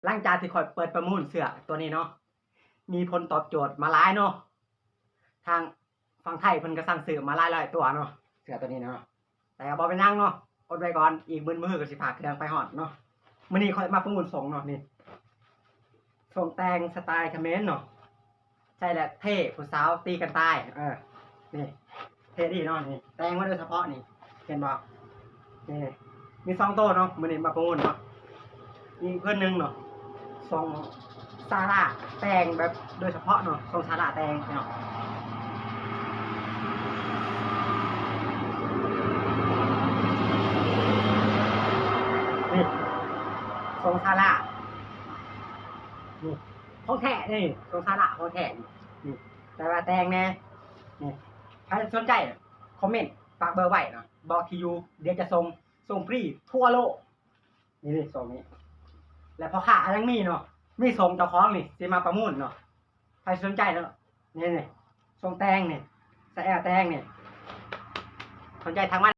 ຫຼັງຈາກທີ່ຂ້ອຍເປີດປະມູນເສື້ອຕົວນີ້ເນາະ ມີຜົນຕອບໂຈດມາຫຼາຍເນາະ ທາງຝັ່ງໄທເພິ່ນກໍສັ່ງຊື້ມາຫຼາຍຮ້ອຍຕົວເນາະ ເສື້ອຕົວນີ້ເນາະ ແຕ່ບໍ່ເປັນຫຍັງເນາະ ອົດໄວ້ກ່ອນ ອີກມື້ມື້ກໍຊິພາເຄື່ອງໄປຮອດເນາະ. ມື້ນີ້ຂ້ອຍມາປະມູນສົ່ງເນາະ ນີ້ ສົ່ງແຕ່ງສະໄຕລ໌ຂະເໝນເນາະ ໃສ່ແລ້ວເທ່ ຜູ້ສາວຕີກັນຕາຍ ເອີ ນີ້ ເທ່ດີເນາະ ນີ້ ແຕ່ງມາໂດຍສະເພາະນີ້ ເຫັນບໍ່? ນີ້ ມີສອງໂຕເນາະ ມື້ນີ້ມາປະມູນເນາະ. ອີກເພື່ອນໜຶ່ງເນາະ ຊົງຊາລາ ແຕ່ງແບບໂດຍສະເພາະເນາະ ຊົງຊາລາແຕ່ງເນາະ ນີ້ ຊົງຊາລາ ນີ້ ຂອງແທ້ນີ້ ຊົງຊາລາຂອງແທ້ນີ້ ນີ້ ແຕ່ວ່າແຕ່ງແດ່ ນີ້ ໃຜສົນໃຈຄອມເມັນ ຝາກເບີໄວ້ເນາະ ບອກທີ່ຢູ່ ດຽວຈະສົ່ງ ສົ່ງຟຣີທົ່ວໂລກ. ນີ້ ນີ້ ຊົງນີ້ ແລະພໍ່ຄ້າຍັງມີເນາະ ມີຊົງເຈົ້າຂອງນີ້ ຊິມາປະມູນເນາະ ໃຜສົນໃຈເນາະ ນີ້ ນີ້ ຊົງແຕ່ງນີ້ ສະແອແຕ່ງນີ້ ສົນໃຈທັກມາ